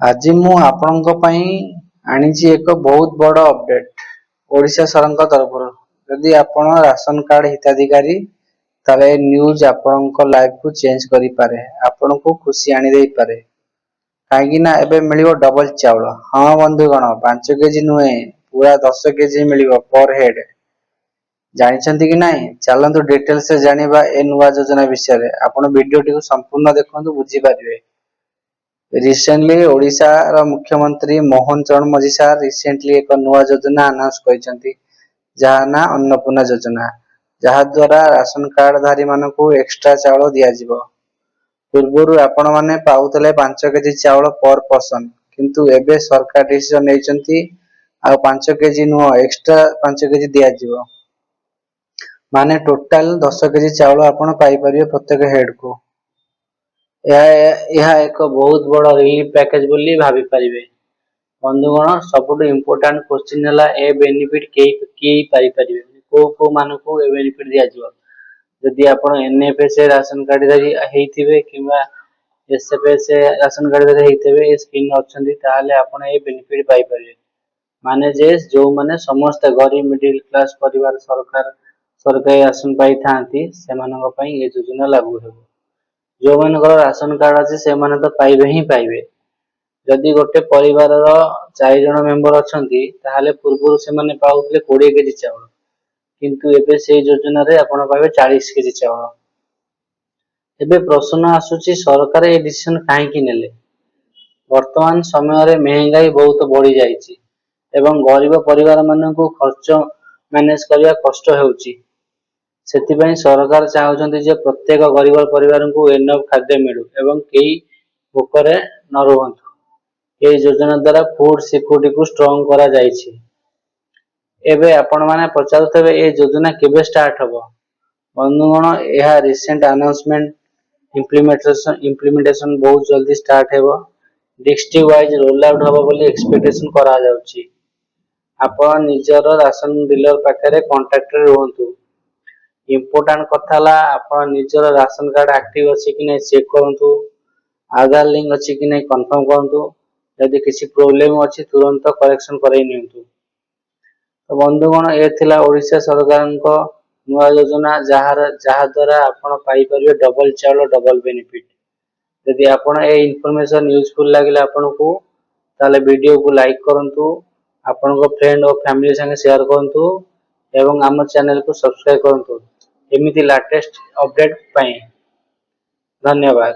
ଆଜି ମୁଁ ଆପଣଙ୍କ ପାଇଁ ଆଣିଛି ଏକ ବହୁତ ବଡ଼ ଅପଡେଟ୍ ଓଡ଼ିଶା ସରକାରଙ୍କ ତରଫରୁ। ଯଦି ଆପଣ ରାସନ କାର୍ଡ ହିତାଧିକାରୀ, ତାହେଲେ ଏ ନ୍ୟୁଜ୍ ଆପଣଙ୍କ ଲାଇଫକୁ ଚେଞ୍ଜ କରିପାରେ, ଆପଣଙ୍କୁ ଖୁସି ଆଣିଦେଇପାରେ। କାହିଁକି ନା ଏବେ ମିଳିବ ଡବଲ ଚାଉଳ। ହଁ ବନ୍ଧୁଗଣ, 5 କେଜି ନୁହେଁ, ପୁରା 10 କେଜି ମିଳିବ ପର ହେଡ୍। ଜାଣିଛନ୍ତି କି ନାହିଁ? ଚାଲନ୍ତୁ ଡିଟେଲ୍ସରେ ଜାଣିବା ଏ ନୂଆ ଯୋଜନା ବିଷୟରେ। ଆପଣ ଭିଡିଓଟିକୁ ସମ୍ପୂର୍ଣ୍ଣ ଦେଖନ୍ତୁ, ବୁଝିପାରିବେ। ରିସେଣ୍ଟଲି ଓଡ଼ିଶାର ମୁଖ୍ୟମନ୍ତ୍ରୀ ମୋହନ ଚରଣ ମାଝୀ ସାର୍ ରିସେଣ୍ଟଲି ଏକ ନୂଆ ଯୋଜନା ଆନାଉନ୍ସ କରିଛନ୍ତି, ଯାହା ନାଁ ଅନ୍ନପୂର୍ଣ୍ଣା ଯୋଜନା, ଯାହାଦ୍ୱାରା ରାସନ କାର୍ଡଧାରୀ ମାନଙ୍କୁ ଏକ୍ସଟ୍ରା ଚାଉଳ ଦିଆଯିବ। ପୂର୍ବରୁ ଆପଣମାନେ ପାଉଥିଲେ 5 କେଜି ଚାଉଳ ପର ପର୍ସନ, କିନ୍ତୁ ଏବେ ସରକାର ଡିସିସନ ନେଇଛନ୍ତି, ଆଉ 5 କେଜି ନୁହଁ, ଏକ୍ସଟ୍ରା 5 କେଜି ଦିଆଯିବ। ମାନେ ଟୋଟାଲ 10 କେଜି ଚାଉଳ ଆପଣ ପାଇପାରିବେ ପ୍ରତ୍ୟେକ ହେଡକୁ। ଏହା ଏକ ବହୁତ ବଡ଼ ରିଲିଫ ପ୍ୟାକେଜ ବୋଲି ଭାବିପାରିବେ। ବନ୍ଧୁଗଣ, ସବୁଠୁ ଇମ୍ପୋର୍ଟାଣ୍ଟ କ୍ୱେଶ୍ଚିନ୍ ହେଲା, ଏ ବେନିଫିଟ କେହି କିଏ ପାଇପାରିବେ? କୋଉ କୋଉ ମାନଙ୍କୁ ଏ ବେନିଫିଟ ଦିଆଯିବ? ଯଦି ଆପଣ ଏନ୍ଏଫଏସ୍ ରାସନ କାର୍ଡଧାରୀ ହେଇଥିବେ କିମ୍ବା ଏସ୍ଏଫ୍ଏସ୍ ରାସନ କାର୍ଡଧାରୀ ହେଇଥିବେ, ଏ ସ୍କିମ୍ରେ ଅଛନ୍ତି, ତାହେଲେ ଆପଣ ଏ ବେନିଫିଟ ପାଇପାରିବେ। ମାନେ ଯେ ଯୋଉମାନେ ସମସ୍ତେ ଗରିବ, ମିଡିଲ କ୍ଲାସ ପରିବାର ସରକାରୀ ରାସନ ପାଇଥାନ୍ତି, ସେମାନଙ୍କ ପାଇଁ ଏ ଯୋଜନା ଲାଗୁ ହେବ। ଯୋଉମାନଙ୍କର ରାସନ କାର୍ଡ ଅଛି, ସେମାନେ ତ ପାଇବେ ହିଁ ପାଇବେ। ଯଦି ଗୋଟେ ପରିବାରର ଚାରି ଜଣ ମେମ୍ବର ଅଛନ୍ତି, ତାହେଲେ ପୂର୍ବରୁ ସେମାନେ ପାଉଥିଲେ 20 କେଜି ଚାଉଳ, କିନ୍ତୁ ଏବେ ସେଇ ଯୋଜନାରେ ଆପଣ ପାଇବେ 40 କେଜି ଚାଉଳ। ଏବେ ପ୍ରଶ୍ନ ଆସୁଛି, ସରକାର ଏ ଡିସିସନ କାହିଁକି ନେଲେ? ବର୍ତ୍ତମାନ ସମୟରେ ମେହେଙ୍ଗାଇ ବହୁତ ବଢି ଯାଇଛି ଏବଂ ଗରିବ ପରିବାର ମାନଙ୍କୁ ଖର୍ଚ୍ଚ ମ୍ୟାନେଜ କରିବା କଷ୍ଟ ହେଉଛି। ସେଥିପାଇଁ ସରକାର ଚାହୁଁଛନ୍ତି ଯେ ପ୍ରତ୍ୟେକ ଗରିବ ପରିବାରଙ୍କୁ ଏନଫ ଖାଦ୍ୟ ମିଳୁ ଏବଂ କେହି ଭୋକରେ ନ ରୁହନ୍ତୁ। ଏହି ଯୋଜନା ଦ୍ୱାରା ଫୁଡ ସିକ୍ୟୁରିଟିକୁ ଷ୍ଟ୍ରଙ୍ଗ କରାଯାଇଛି। ଏବେ ଆପଣମାନେ ପଚାରୁଥିବେ, ଏ ଯୋଜନା କେବେ ଷ୍ଟାର୍ଟ ହେବ? ବନ୍ଧୁଗଣ, ଏହା ରିସେଣ୍ଟ ଆନାଉନ୍ସମେଣ୍ଟ। ଇମ୍ପ୍ଲିମେଣ୍ଟେସନ ବହୁତ ଜଲ୍ଦି ଷ୍ଟାର୍ଟ ହେବ। ଡିଷ୍ଟ୍ରିକ୍ଟ ୱାଇଜ ରୋଲ ଆଉଟ ହେବ ବୋଲି ଏକ୍ସପେକ୍ଟେସନ କରାଯାଉଛି। ଆପଣ ନିଜର ରାସନ ଡିଲର ପାଖରେ କଣ୍ଟାକ୍ଟରେ ରୁହନ୍ତୁ। ଇମ୍ପୋର୍ଟାଣ୍ଟ କଥା ହେଲା, ଆପଣ ନିଜର ରାସନ କାର୍ଡ ଆକ୍ଟିଭ ଅଛି କି ନାହିଁ ଚେକ୍ କରନ୍ତୁ। ଆଧାର ଲିଙ୍କ ଅଛି କି ନାହିଁ କନଫର୍ମ କରନ୍ତୁ। ଯଦି କିଛି ପ୍ରୋବ୍ଲେମ ଅଛି, ତୁରନ୍ତ କରେକ୍ସନ କରାଇ ନିଅନ୍ତୁ। ତ ବନ୍ଧୁଗଣ, ଏ ଥିଲା ଓଡ଼ିଶା ସରକାରଙ୍କ ନୂଆ ଯୋଜନା, ଯାହା ଦ୍ୱାରା ଆପଣ ପାଇପାରିବେ ଡବଲ ଚାଉଳ, ଡବଲ ବେନିଫିଟ। ଯଦି ଆପଣ ଏ ଇନଫର୍ମେସନ ୟୁଜଫୁଲ ଲାଗିଲା ଆପଣଙ୍କୁ, ତାହେଲେ ଭିଡ଼ିଓକୁ ଲାଇକ୍ କରନ୍ତୁ, ଆପଣଙ୍କ ଫ୍ରେଣ୍ଡ ଓ ଫ୍ୟାମିଲି ସାଙ୍ଗେ ସେୟାର କରନ୍ତୁ ଏବଂ ଆମ ଚ୍ୟାନେଲକୁ ସବସ୍କ୍ରାଇବ କରନ୍ତୁ ଏମିତି ଲାଟେଷ୍ଟ ଅପଡେଟ୍ ପାଇଁ। ଧନ୍ୟବାଦ।